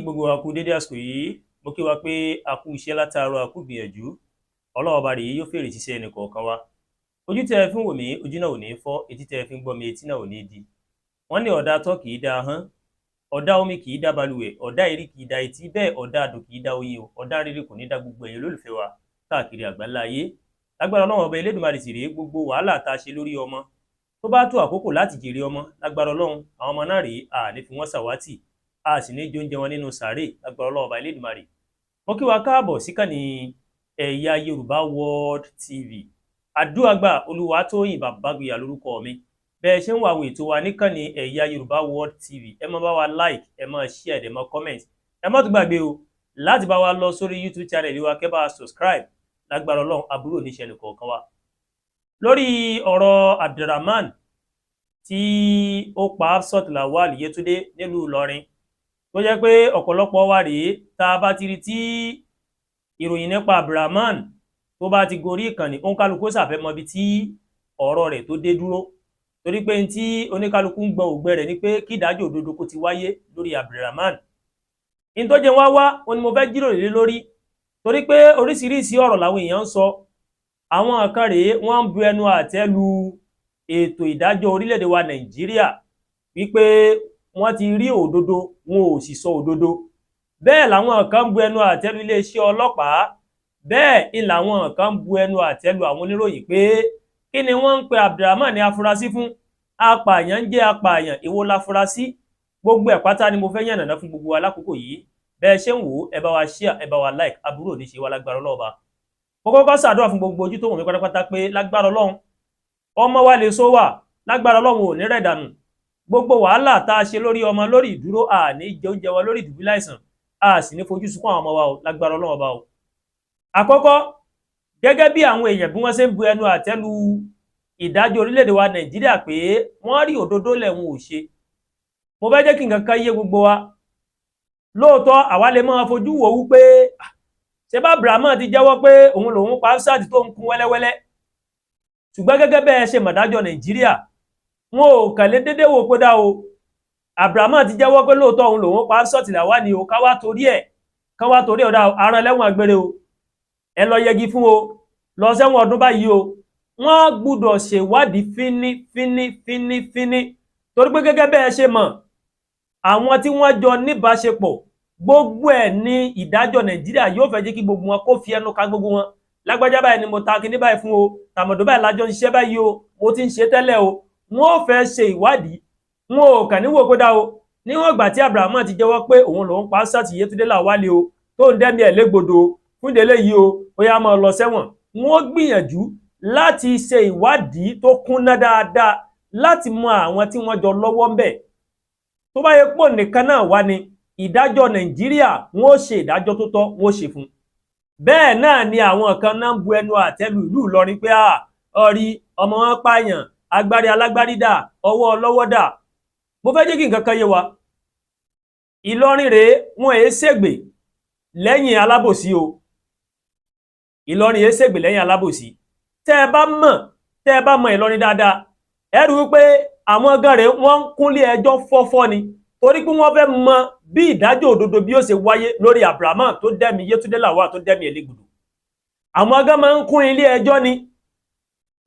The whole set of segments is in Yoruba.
Gbogbo wa kú dédé àsìkò yìí. Mo kí wa pé a kú iṣẹ́ látàárọ̀, a kú gbìyànjú. Ọlọ́run Ọba rèé yóò fèrè síṣẹ́ ẹnì kọ̀ọ̀kan wa. Ojú tẹ́ ẹ fi ń wò mí, ojú náà ò ní fọ́. Etí tẹ́ ẹ fi ń gbọ́ mi, etí náà ò ní di. Wọ́n ní ọ̀dà tọ́ kì í da ahọ́n, ọ̀dà omi kì í dá balùwẹ̀, ọ̀dà ìrí kì í da etí, bẹ́ẹ̀ ọ̀dà àdùn kì í da oyin o. Ọ̀dà rere kò ní dá gbogbo ẹ̀yin olólùfẹ́ wa káàkiri àgbáńlá ayé. Lágbára Ọlọ́run Ọba Elédùmarè sì rèé, gbogbo wàhálà tá a ṣe lórí ọmọ, tó bá tó àkókò láti jèrè ọmọ, lágbára Ọlọ́run, àwọn ọmọ náà rèé, a ní fi wọ́n ṣàwátì, a sì ní jóúnjẹ wọn nínú sàárè, lágbára Ọlọ́run Ọba Elédùmarè. Mo kí wa káàbọ̀ síkànnì Ẹ̀yà Yorùbá World TV. Àdúràgbà Olúwatóyìn Bàbágbéyà lórúkọ mi. Bẹ́ẹ̀ ṣe ń wá àwọn ètò wa níkànnì Ẹ̀yà Yorùbá World TV, ẹ máa bá wa like, ẹ máa share, ẹ máa comment. Ẹ má tún gbàgbé o láti bá wa lọ sórí YouTube channel wa, kẹ́ bá wa subscribe. Lágbára Ọlọ́run, aburú oníṣẹ́ nìkọ̀ọ̀kan wa. Lórí ọ̀rọ̀ Abdulrahman tí ó pa Hafsat Lawal Yétúndé nílùú Ìlọrin, tó jẹ́ pé ọ̀pọ̀lọpọ̀ wa rèé, tá a bá ti rí tí ìròyìn nípa Abdulrahman tó bá ti gorí ìkànnì, òǹkálukú ṣàfẹ́ mọ ibi tí ọ̀rọ̀ rẹ̀ tó dé dúró, torí pé tí oníkálukú ń gbọ́ ògbẹ́ rẹ̀ ni pé kí ìdájọ́ òdodo kó ti wáyé lórí Abdulrahman. In tó jẹ́ wá wá ó ní mo fẹ́ jíròrò lé lórí, torí pé oríṣiríṣi ọ̀rọ̀ làwọn èèyàn ń sọ. Àwọn kan rèé, wọ́n ń bu ẹnu àtẹ́ lu ètò ìdájọ́ orílẹ̀-èdè wa Nàìjíríà wípé wọ́n ti rí òdodo, wọn ò sì sọ òdodo. Bẹ́ẹ̀ làwọn kan ń bu ẹnu àtẹ́ lu iléeṣẹ́ ọlọ́pàá. Bẹ́ẹ̀ ni làwọn kan ń bu ẹnu àtẹ́ lu àwọn oníròyìn pé kí ni wọ́n ń pe Abdulrahman ní afurasí fún? Apààyàn ń jẹ́ apààyàn, èwo láfurasí? Gbogbo ẹ̀ pátá ni mo fẹ́ yànnàná fún gbogbo wa lákòókò yìí. Bẹ́ẹ̀ ṣe ń wò ó, ẹ bá wa share, ẹ bá wa like. Aburú ò ní ṣe wá, lágbára Ọlọ́run Ọba. Mo kọ́kọ́ ṣàdúrà fún gbogbo ojú tó wù mí pátápátá pé lágbára Ọlọ́run, ọmọ wa lè so wà, lágbára Ọlọ́run, ò ní rẹ̀ dànù. Gbogbo wàhálà tá a ṣe lórí ọmọ, lórí ìdúró, a ní jẹ oúnjẹ wa lórí ìdùbúlẹ̀ àìsàn, a sì ní fojú sunkún àwọn ọmọ wa o, lágbára Ọlọ́run Ọba o. Àkọ́kọ́, gẹ́gẹ́ bí àwọn èèyàn bí wọ́n ṣe ń bu ẹnu àtẹ́ lu ìdájọ́ orílẹ̀-èdè wa Nàìjíríà pé wọ́n rí òdodo lẹ̀, wọn ò ṣe, mo fẹ́ jẹ́ kí nǹkan kan yé gbogbo wa. Lóòótọ́, àwa lè máa fojú wò wípé ṣé bá Abrahamu ti jẹ́wọ́ pé òun lòun pa Hafsat tó ń kún wẹ́lẹ́wẹ́lẹ́, ṣùgbọ́n gẹ́gẹ́ bẹ́ẹ̀ ṣe mọ̀dájọ́ Nàìjíríà, wọn ò kàn lè dédé wò pé dá o, Abrahamu ti jẹ́wọ́ pé lóòótọ́ òun lòun pa Hafsat làwá ni o, ká wá torí ẹ̀ ọ̀dà aràn lẹ́wọ̀n agbére o, ẹ lọ yẹgi fún o, lọ sẹ́wọ̀n ọdún báyìí o. Wọ́n gbúdọ̀ ṣèwádìí fíní fíní fíní fíní, torí pé gẹ́gẹ́ bẹ́ẹ̀ ṣe mọ̀, àwọn tí wọ́n jọ níbáṣepọ̀, gbogbo ẹ̀ ní ìdájọ́ Nàìjíríà yóò fẹ́ jẹ́ kí gbogbo wọn kó fi ẹnu ka gbogbo wọn. Lágbájá báyìí ni mo ta kíní báyìí fún o, tàmọ̀dó báyìí lájọ ń ṣiṣẹ́ báyìí o, mo ti ń ṣe tẹ́lẹ̀ o. Wọ́n ò fẹ́ ṣe ìwádìí, wọn ò kàn ní wò pé dá o, níwọ̀n ìgbà tí Abrahamu ti jẹ́wọ́ pé òun lòun pa Hafsat Yétúndé Làwálé o, tó ń dẹ́mi ẹ̀ légbodò fún ìdílé yìí o, ó yá, máa lọ sẹ́wọ̀n. Wọ́n gbìyànjú láti ṣe ìwádìí tó kúnná dáadáa láti mọ àwọn tí wọ́n jọ lọ́wọ́ ń bẹ̀. Tó bá yẹ pọ̀ nìkan náà wá ní ìdájọ́ Nàìjíríà, wọ́n ó ṣe ìdájọ́ tó tọ́, wọ́n ó ṣe fún un. Bẹ́ẹ̀ náà ni àwọn kan náà ń bu ẹnu àtẹ́lu ìlú Ìlọrin pé à ọrí ọmọ wọn pààyàn, agbárí alágbárí dà, ọwọ́ ọlọ́wọ́ dà. Mo fẹ́ jẹ́ kí nǹkan kan yé wa. Ìlọrin rèé, wọn èé ṣègbè lẹ́yìn alábòsí o. Ìlọrin èé ṣègbè lẹ́yìn alábòsí. Tẹ́ ẹ bá mọ̀ Ìlọrin dáadáa, ẹ rí wípé àwọn gan rèé, wọ́n ń kúnlé ẹjọ́ fọ́fọ́ ni, torí pé wọ́n fẹ́ mọ bí ìdájọ́ òdodo bí ó ṣe wáyé lórí Abrahamu tó dẹ́mi Yétúndé Lawal, tó dẹ́mi elégbodò. Àwọn gan máa ń kún ilé ẹjọ́ ni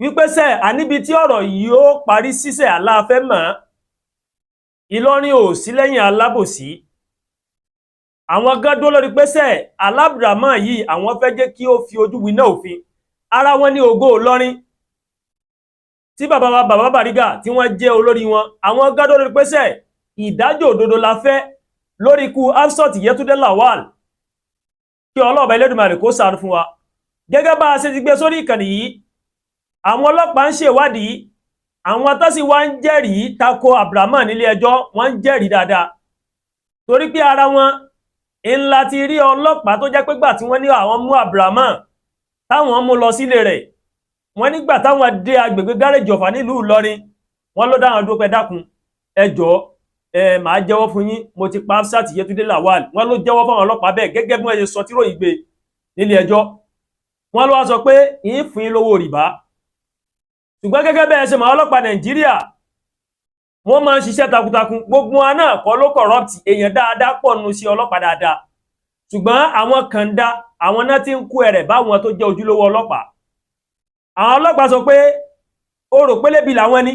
wípé sẹ́ àníbi tí ọ̀rọ̀ yìí ó parí sísẹ̀ aláfẹ́ mọ̀. Ìlọrin ò sí lẹ́yìn alábòsí. Àwọn gan dúró lórí pé sẹ́ alábùrámọ̀ yìí, àwọn fẹ́ jẹ́ kí ó fi ojú winá òfin. Ara wọn ní Ògo Ìlọrin tí bàbá wa, bàbá Bàrígà, tí wọ́n jẹ́ olórí wọn. Àwọn gan dúró lórí pé sẹ́ ìdájọ́ òdodo la fẹ́ lórí ikú Hafsat Yétúndé Lawal. Kí Ọlọ́ọ̀bá Elédùmarè kó ṣàánú fún wa. Gẹ́gẹ́ bá a ṣe ti gbé sórí ìkànnì yìí, àwọn ọlọ́pàá ń ṣèwádìí. Àwọn tó sì wá ń jẹ́rìí tako Abrahamu nílé ẹjọ́, wọ́n ń jẹ́rìí dáadáa, torí pé ara wọn ńlá ti rí ọlọ́pàá tó jẹ́ pé gbà tí wọ́n ní àwọn mú Abrahamu, táwọn mú lọ sílé rẹ̀, wọ́n nígbà táwọn dé agbègbè gáréjì Ọ̀fà nílùú Ìlọrin, wọ́n ló dáhùn dúró pé, "Dákun, ẹ jọ̀ọ́, ẹ máa jẹ́wọ́ fún yín, mo ti pa Hafsat Yétúndé Lawal." Wọ́n ló jẹ́wọ́ fáwọn ọlọ́pàá bẹ́ẹ̀, gẹ́gẹ́ bí wọ́n ṣe sọ tí ròyìn gbé nílé ẹjọ́. Wọ́n ló wá sọ pé yín fún yín lówó rìbá, ṣùgbọ́n gẹ́gẹ́ bẹ́ẹ̀ ṣe mọ̀, ọlọ́pàá Nàìjíríà Wọ́n máa ń ṣiṣẹ́ takuntakun. Gbogbo wọn náà kọ́ ló corrupt, èèyàn dáadáa pọ̀ nù sí ọlọ́pàá dáadáa, ṣùgbọ́n àwọn kan dá àwọn náà ti ń kó ẹrẹ̀ báwọn tó jẹ́ ojúlówó ọlọ́pàá. Àwọn ọlọ́pàá sọ pé ó rò pé lébi làwọn ní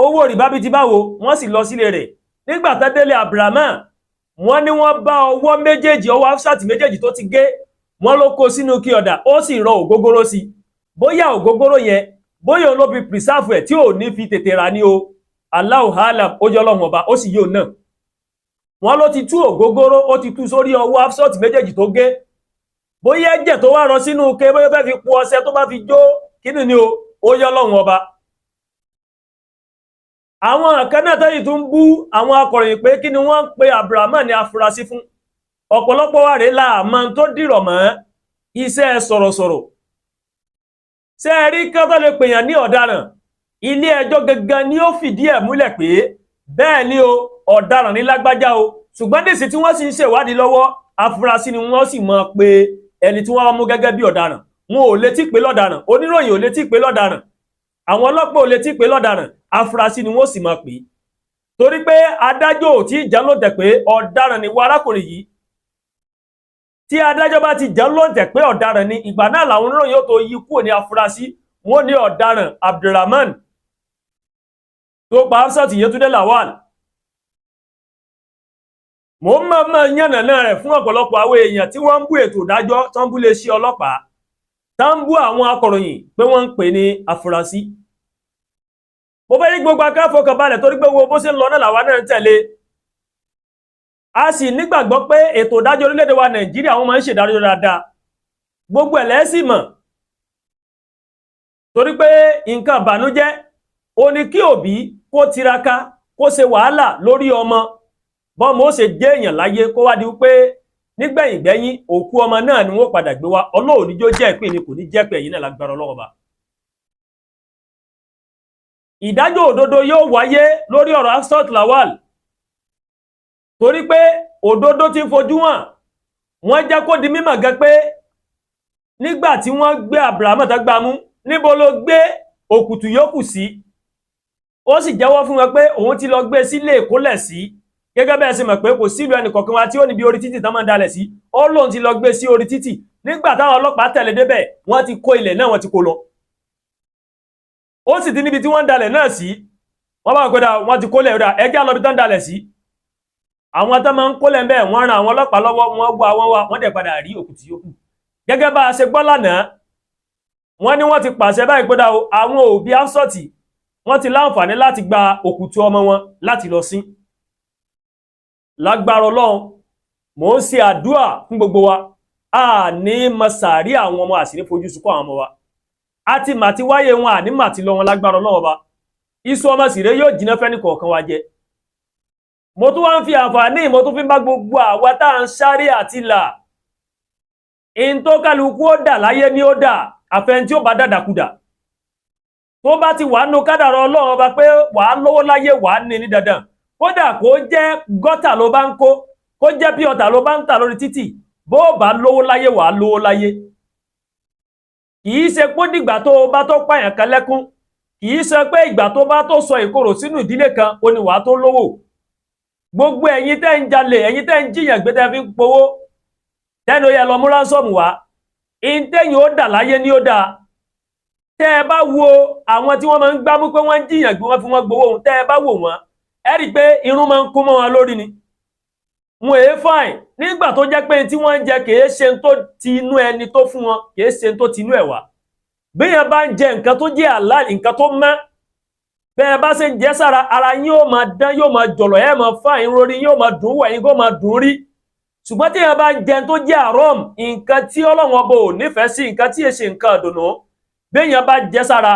owó rìbá bíi ti báwo. Wọ́n sì lọ sílé rẹ̀. Nígbà tó délé Abdulrahman, wọ́n ní wọ́n bá ọwọ́ méjèèjì, ọwọ́ Hafsat méjèèjì tó ti gé, wọ́n ló kó sínú kí ọ̀dà, ó sì rọ ògógóró sí. Bóyá ògógóró yẹn, bóyá òun ló fi preserve ẹ̀ tí ò ní fi tètè rà ní o, Allahu alam, ó jẹ́ Ọlọ́run ọba ó sì yóò náà. Wọ́n ló ti tú ògógóró, ó ti tú sórí ọwọ́ Hafsat méjèèjì tó gé. Bóyá ẹ̀jẹ̀ tó wá rọ sínú ke, bóyá fẹ́ fi po ọṣẹ tó bá fi jó kíni ni o, ó yọ Ọlọ́run ọba. Àwọn kan náà tẹ́yìn tún bú àwọn akọ̀ròyìn pé kí ni wọ́n ń pe Abdulrahman ní afurasí fún. Ọ̀pọ̀lọpọ̀ wa rèé láàmọ́ tó dìrọ̀ mọ́ iṣẹ́ sọ̀rọ̀sọ̀rọ̀. Ṣé ẹ rí kán tó lè pèèyàn ní ọ̀daràn, ilé ẹjọ́ gangan ni ó fìdí ẹ̀ múlẹ̀ pé bẹ́ẹ̀ ni o, ọ̀daràn ní lágbájá o. Ṣùgbọ́n dèsì tí wọ́n sì ń ṣèwádìí lọ́wọ́, afurasí ni wọ́n sì mọ̀ pé ẹni tí wọ́n mú gẹ́gẹ́ bí ọ̀daràn. Wọn ò létí pé lọ́daràn, oníròyìn ò létí pé lọ́daràn, àwọn ọlọ́pàá ò létí pé lọ́daràn, afurasí ni wọ́n sì mọ̀ pé, torí pé adájọ́ ò tí ì já lóǹtẹ̀ pé ọ̀daràn ni wọ arákùnrin yìí. Tí adájọ́ bá ti já lóǹtẹ̀ pé ọ̀daràn ni, ìgbà náà làwọn oníròyìn yóò tó yí kúrò ní afurasí, wọ́n ní ọ̀daràn Abdulrahman tó pa Hafsat Yetunde Lawal. Mo ń mọ̀ọ́mọ̀ yànnàná rẹ̀ fún ọ̀pọ̀lọpọ̀ àwọn èèyàn tí wọ́n ń bú ètò ìdájọ́, tó ń bú lè ṣe ọlọ́pàá, tó ń bú àwọn akọ̀ròyìn pé wọ́n ń pè ní afurasí. Mo fẹ́ ní gbogbo akáfọkànbalẹ̀, torí pé wo bó ṣe ń lọ náà làwa náà ń tẹ̀lé. A sì nígbàgbọ́ pé ètò ìdájọ́ orílẹ̀-èdè wa Nàìjíríà, wọ́n máa ń ṣèdájọ́ dáadáa. Gbogbo ẹ̀ lẹ́sìn mọ̀, torí pé nǹkan ìbànújẹ́ ó ní kí òbí kó tiraka, kó ṣe wàhálà lórí ọmọ, bọ́mọ ó ṣe jẹ́ èèyàn láyé, kó wá di wípé nígbẹ̀yìngbẹ́yìn òkú ọmọ náà ni wọ́n padà gbé wá. Ọlọ́run ní jó jẹ́ ìpín ni, kò ní jẹ́ pé ẹ̀yin náà lágbára Ọlọ́run ọba. Ìdájọ́ òdodo yóò wáyé lórí ọ̀rọ̀ Hafsat Lawal, torí pé òdodo ti ń fojú hàn. Wọ́n jẹ́ kó di mímọ̀ gan pé nígbà tí wọ́n gbé Abraham tó gbá mú, níbo ló gbé òkùtù yòókù sí? Ó sì jẹ́wọ́ fún wọn pé òun ti lọ gbé sílé ìkólẹ̀ sí. Gẹ́gẹ́ bẹ́ẹ̀ ṣe mọ̀ pé kò sílùú ẹnì kọ̀ọ̀kan wa tí ó níbi orí títì tán máa ń dalẹ̀ sí, ó lóun ti lọ gbé sí orí títì. Nígbà táwọn ọlọ́pàá tẹ̀lé débẹ̀, wọ́n ti kó ilẹ̀ náà, wọ́n ti kó lọ. Ó sì ti níbi tí wọ́n ń dalẹ̀ náà sí. Wọ́n bá wọn pé wọ́n ti kólẹ̀ rà, ẹjẹ́ lọ bí tán dalẹ̀ sí. Àwọn tó máa ń kólẹ̀ bẹ́ẹ̀, wọ́n ran àwọn ọlọ́pàá lọ́wọ́, wọ́n wá, wọ́n wá, wọ́n dẹ̀ padà rí òkùtì yòókù. Gẹ́gẹ́ bá a ṣe gbọ́ lánàá, wọ́n ní wọ́n ti pàṣẹ báyìí pé àwọn òbí Hafsat, wọ́n ti láǹfààní láti gba òkùtù ọmọ wọn láti lọ sí. Lágbára Ọlọ́run, mò ń ṣe àdúà fún gbogbo wa, a ní mọ sàárì àwọn ọmọ, àsìní fojú sunkún àwọn ọmọ wa, àti màtí wáyé wọn, àní màtí lọ wọn. Lágbára Ọlọ́run ọba, iṣu ọmọ sìré yóò jiná fẹ́ni kọ̀ọ̀kan wa jẹ. Mo tún wá ń fi àǹfààní, mo tún fi ń bá gbogbo àwa tá à ń sáré àti là in tó kálukú ó dà láyé ní ó dà, àfẹn tí ó bá dàdàkudà. Tó bá ti wà nù kádàrá Ọlọ́run ọba pé wàá lówó láyé, wàá ní ní dandan. Kódà kó jẹ́ gọ́tà ló bá ń kó, kó jẹ́ pure water ló bá ń tà lórí títì, bó bá lówó láyé, wàá lówó láyé. Kì í ṣe pé dìgbà tó o bá tó pààyàn kan lẹ́kún, kì í ṣe pé ìgbà tó bá tó sọ ìkorò sínú ìdílé kan ó ní wàá tó lówó. Gbogbo ẹ̀yin tẹ́ ń jalè, ẹ̀yin tẹ́ ń jiyàn gbé, tẹ́ fi ń powó tẹ́nu yẹ lọ mú ransom wá, ìtẹ́yìn ó dà láyé ní ó dáa. Tẹ́ ẹ bá wo àwọn tí wọ́n máa ń gbámú pé wọ́n ń jiyàn gbé, wọ́n fi wọ́n gbowó ohun, tẹ́ ẹ bá wò wọ́n, ẹ rí i pé irun máa ń kó mọ́ wọn lórí ni wọn èé fine. Nígbà tó jẹ́ pé tí wọ́n ń jẹ kìí ṣe tó ti inú ẹni tó fún wọn, kìí ṣe tó ti inú ẹ̀ wá. Béèyàn bá ń jẹ nǹkan tó jẹ́ halal, nǹkan tó mọ́, bẹ́ẹ̀ bá ṣe ń jẹ sára, ara yín ó máa dán, yóò máa jọ̀lọ̀, ẹ̀ máa fine rórí, yóò máa dùn wọ̀, yín kó máa dùn rí. Ṣùgbọ́n tí èèyàn bá ń jẹ tó jẹ́ haram, nǹkan tí Ọlọ́run ọba ò nífẹ̀ẹ́ sí, nǹkan tí èṣe nǹkan ìdùnnú, béèyàn bá jẹ sára,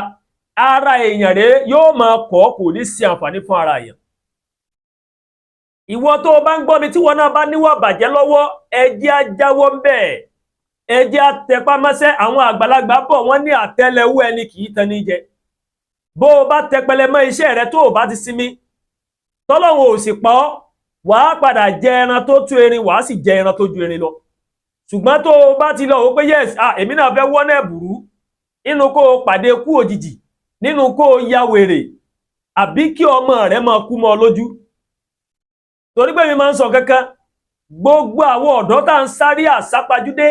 ara èèyàn rèé yóò máa kọ́, kò ní sí àǹfààní fún ara èèyàn. Ìwọ tó o bá ń gbọ́ mi, tí wọn náà bá níwà bàjẹ́ lọ́wọ́, ẹ jẹ́ á jáwọ́ ń bẹ̀, ẹ jẹ́ á tẹpá mọ́ṣẹ́. Àwọn àgbàlagbà bọ̀, wọ́n ní àtẹ́lẹwọ́ ẹni kì í tan ní jẹ. Bó o bá tẹpẹlẹ mọ́ iṣẹ́ rẹ, tó o bá ti sinmi, tọ́lọ́run ò sì pa ọ́, wàá padà jẹ ẹran tó tó erin, wàá sì jẹ ẹran tó ju erin lọ. Ṣùgbọ́n tó o bá ti lọ wò pé yes, ah, èmi náà fẹ́ wọ́nà ẹ̀bùrú, nínú kó o pàdé kú òjijì, nínú kó o ya wèrè. Àbí kí ọmọ rẹ máa kú mọ́ ọ lójú. Torí pé mi máa ń sọ kankan, gbogbo àwọn ọ̀dọ́ tá ń sáré àsápajúdé,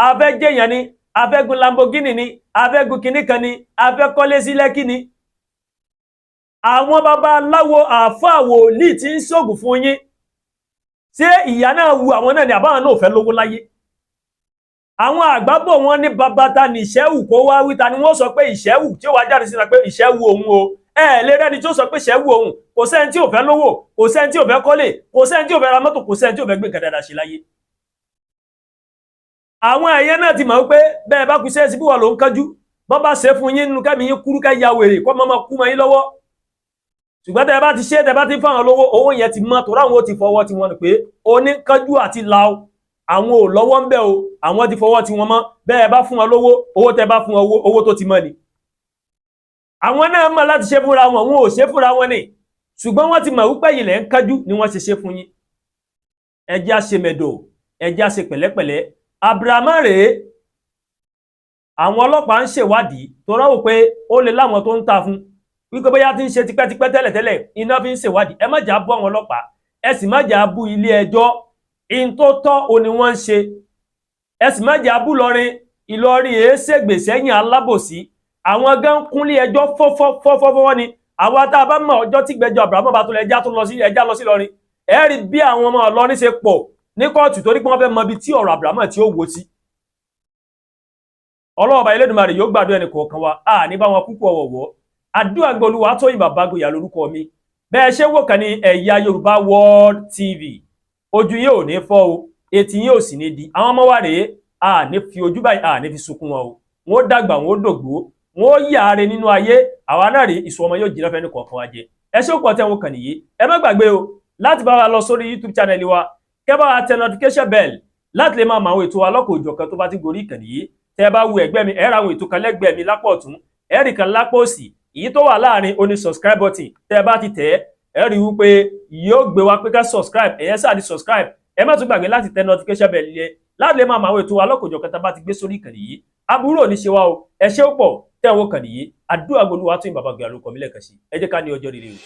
afẹ́jẹ̀yàn ni, afẹ́gun Lamborghini ni, afẹ́gun kinní kan ni, afẹ́kọ́lé sí Lẹ́kí ni. Àwọn babaláwo, àáfàá, wòlíì tí ń ṣògùn fún yín, ṣé ìyá náà wu àwọn náà ni, àbáwọn náà ò fẹ́ lówó láyé? Àwọn àgbà bọ̀, wọ́n ní bàbá ta ní ìṣẹ́wù kó wá wí, ta ni wọ́n sọ pé ìṣẹ́wù tí ó wá jáde síta pé ìṣẹ́wù òun o. Ẹ lè rẹ́ni tí ó sọ pé ìṣẹ́wù òun. Kò sẹ́ni tí ò fẹ́ lówó, kò sẹ́ni tí ò fẹ́ kọ́lé, kò sẹ́ni tí ò fẹ́ ra mọ́tò, kò sẹ́ni tí ò fẹ́ gbé nǹkan dáadáa ṣe láyé. Àwọn ẹ̀yẹ náà ti mọ̀ wípé bẹ́ẹ̀ bá kú iṣẹ́ sí bí wà ló ń kánjú, bọ́n bá ṣe fún yín nínú kẹ́mi yín kúrú, kẹ́ ya wèrè, kọ́ mọ́ kú mọ́ yín lọ́wọ́. Ṣùgbọ́n tẹ́ bá ti ṣe, tẹ́ bá ti fáwọn lówó, owó yẹn ti mọ́, torí àwọn ó ti fọwọ́ tí wọ́n ní pé oníkánjú àti lao, àwọn ò lọ́wọ́ ń bẹ̀ o, àwọn ti fọwọ́ tí wọ́n mọ́. Bẹ́ẹ̀ bá fún wọn lówó, owó tẹ́ bá fún wọn, owó tó ti mọ́ ni. Àwọn náà mọ̀ láti ṣe fúnra wọn, wọn ò ṣe fúnra wọn ni, ṣùgbọ́n wọ́n ti mọ̀ wípé ilẹ̀ ń kánjú ni wọ́n ṣe ṣe fún yín. Ẹ jẹ́ á ṣe mẹ̀dọ̀, ẹ jẹ́ á ṣe pẹ̀lẹ́pẹ̀lẹ́. Abdulrahman rèé, àwọn ọlọ́pàá ń ṣèwádìí tó rọ́wọ́ pé ó lè láwọn tó ń ta fún, wípé bóyá ti ń ṣe tipẹ́tipẹ́ tẹ́lẹ̀tẹ́lẹ̀, iná fi ń ṣèwádìí. Ẹ má jà bú àwọn ọlọ́pàá, ẹ sì má jà bú ilé ẹjọ́. In tó tọ́ o ni wọ́n ń ṣe. Ẹ sì má jà bú Ìlọrin. Ìlọrin èé ṣègbè sẹ́yìn alábòsí. Àwọn gan kúnlé ẹjọ́ fọ́fọ́fọ́fọ́ ni. Àwa tá a bá mọ̀ ọjọ́ tí gbẹ́jọ́ Abrahamu bá tó lọ, ẹjá tó lọ sí, ẹjá lọ sí Ìlọrin. Ẹ rí bí àwọn ọmọ Ìlọrin ṣe pọ̀ ní kóòtù, torí pé wọ́n fẹ́ mọ ibi tí ọ̀rọ̀ Abrahamu tí ó wò sí. Ọlọ́ọ̀bá Elédùmarè yóò gbàdúrà ẹnì kọ̀ọ̀kan wa, a ní bá wọn kúkú ọ̀wọ̀wọ́. Àdúrà gbọ́lúwa Tóyìn Bàbágboyà lórúkọ mi. Bẹ́ẹ̀ ṣe wò kàn ní Ẹ̀yà Yorùbá World TV, ojú yóò ní fọ́ o, etí yóò sì ní di. Àwọn ọmọ wa rèé, a ní fi ojú báyìí, a ní fi sunkún wọn o. Wọn ó dàgbà, wọn ó dògbó, wọn ó yàre nínú ayé. Àwa náà rèé, ìṣù ọmọ yóò jiná fẹ́ ní kọ̀ọ̀kan wa jẹ. Ẹ ṣé pọ̀ tẹ́ wọn kàn nìyí. Ẹ má gbàgbé o láti bá wa lọ sórí YouTube channel wa, kẹ́ bá wa tẹ notification bell láti lè máa mọ àwọn ètò alọ́kọ̀ òjọ̀kan tó bá ti gorí ìkànnì yìí. Tẹ́ bá wo ẹ̀gbẹ́ mi, ẹ ra àwọn ètò kan lẹ́gbẹ̀ẹ́ mi lápò ọ̀tún, ẹ rí kan lápò òsì. Èyí tó wà láàrin ó ní subscribe button. Tẹ́ bá ti tẹ̀ ẹ́, ẹ rí wípé yóò gbé wa pé ká subscribe. Ẹ̀yẹ sáà di subscribe. Ẹ má tún gbàgbé láti tẹ notification bell yẹn láti lè máa mọ àwọn ètò alọ́kọ̀ òjọ̀kan tá bá ti gbé sórí ìkànnì yìí. Aburú ò ní ṣe wá o. Ẹ ṣé ó pọ̀ tẹ́ ẹ wo kànnì yìí. Àdúrà gbólúwa Tóyìn Bàbá gbé àlùkò mi lẹ́ẹ̀kan sí. Ẹ jẹ́ ká ní ọjọ́ rere o.